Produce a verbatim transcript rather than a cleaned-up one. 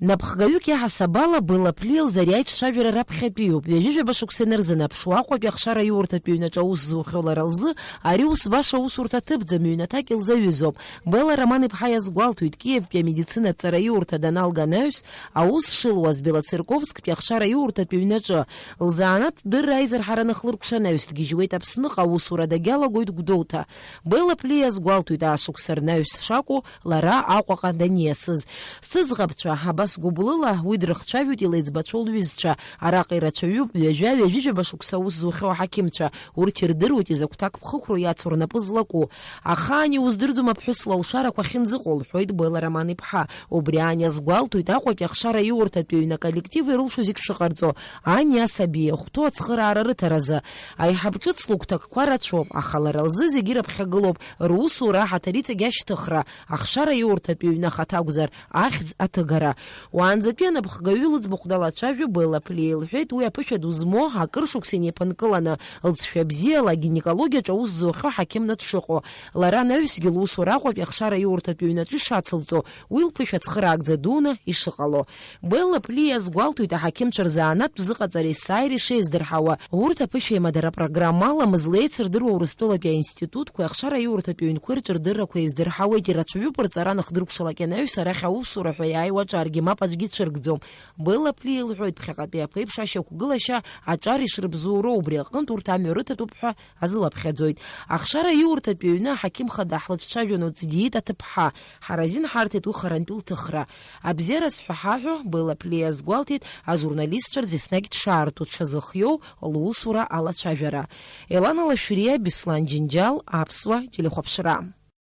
Напхгаҩык иаҳасаб ала, Белла Плиа лзы ари аиҿцәажәара раԥхьатәиуп. Ҩажәижәаба шықәса инарзынаԥшуа, Аҟәатәи ахшара аиурҭатә ҩнаҿы аус зухьоу лара лзы ари ус баша аусурҭа аҭыԥӡам, ҩнаҭак илзаҩызоуп. Белла Роман-иԥҳа иазгәалҭоит, Киевтәи амедицина аҵараиурҭа даналга анаҩс, аус шылуаз Белоцерковсктәи ахшара аиурҭатә ҩнаҿы. Лзанааҭтә дырра аизырҳара аныхлыркәша анаҩс дгьежьуеит Аԥсныҟа, аусура дагьалагоит Гәдоуҭа. Белла Плиа иазгәалҭоит, аашықәса рнаҩс шакәу лара Аҟәаҟа даниасыз. Сыӡӷабцәа, абас гәыблыла уи дрыхцәажәоит илеиҵбацәоу лҩызцәа. Араҟа ирацәаҩуп ҩажәа, ҩажәижәаба шықәса аус зухьоу аҳақьымцәа. Урҭ ирдыруеит изакә ҭакԥхықәроу иацу рнапы злаку. Аха ани уздырӡом аԥҳәыс лалшарақәа ахьынӡыҟоу, лҳәоит Белла Роман-иԥҳа. Убри ани азгәалҭоит Аҟәатәи ахшара аиурҭатә ҩны аколлектив ирылшо зегь шыҟарҵо, ани асаби иахәҭоу ацхыраара рыҭаразы. Аиҳаб ҿыц лыгәҭакқәа рацәоуп, аха лара лзы зегьы рыԥхьагылоуп, русура аҳаҭыр иҵегь ашьҭыхра, ахшара аиурҭатә ҩны ахаҭа акәзар, ахьӡ аҭыгара. Уаанӡатәи анапхгаҩы лыӡбахә далацәажәо Белла Плиа илҳәеит, уи аԥышәа ду змоу, акыр шықәса инеиԥынкыланы, лҵшәа бзиала агинекологиаҿы аус зухьоу ҳақьымны дшыҟоу. Лара анаҩсгьы лусура Аҟәатәи ахшара аиурҭатә ҩнаҿы ишацылҵо, уи лԥышәа цхыраагӡа дуны ишыҟало. Белла Плиа иазгәалҭоит аҳақьымцәа рзанааҭтә зыҟаҵареи есааира ишеиздырҳауа. Урҭ аԥышәеимадара программала мызла еицырдыруа Урыстәылатәи аинститутқәеи ахшара аиурҭатә ҩнқәеи рҿы рдыррақәа еиздырҳауеит, ирацәаҩуп рҵара аныхдыркәшалак ианаҩс арахь аусура ҳәа иааиуа аҿаргьы мап аӡәгьы ицәыргӡом. Белла Плиа илҳәоит, ԥхьаҟатәи аԥеиԥш ашьақәгылашьа аҿар ишрыбзоуроу, убри аҟынтә урҭ амҩа рыҭатәуп ҳәа азылаԥхьаӡоит. Ахшара аиурҭатә ҩны аҳақьым хада ҳлыҿцәажәон, уҵ диит аҭыԥҳа. Ҳаразин ҳарҭеит уи харантәи лҭыхра. Абзиараз ҳәа ҳаҳәо, Белла Плиа иазгәалҭеит, ажурналистцәа рзы еснагь дшаарту, дшазыхиоу, лусура алацәажәара. Елана Лашәриа, Беслан Џьынџьал, Аԥсуа телехәаԥшра.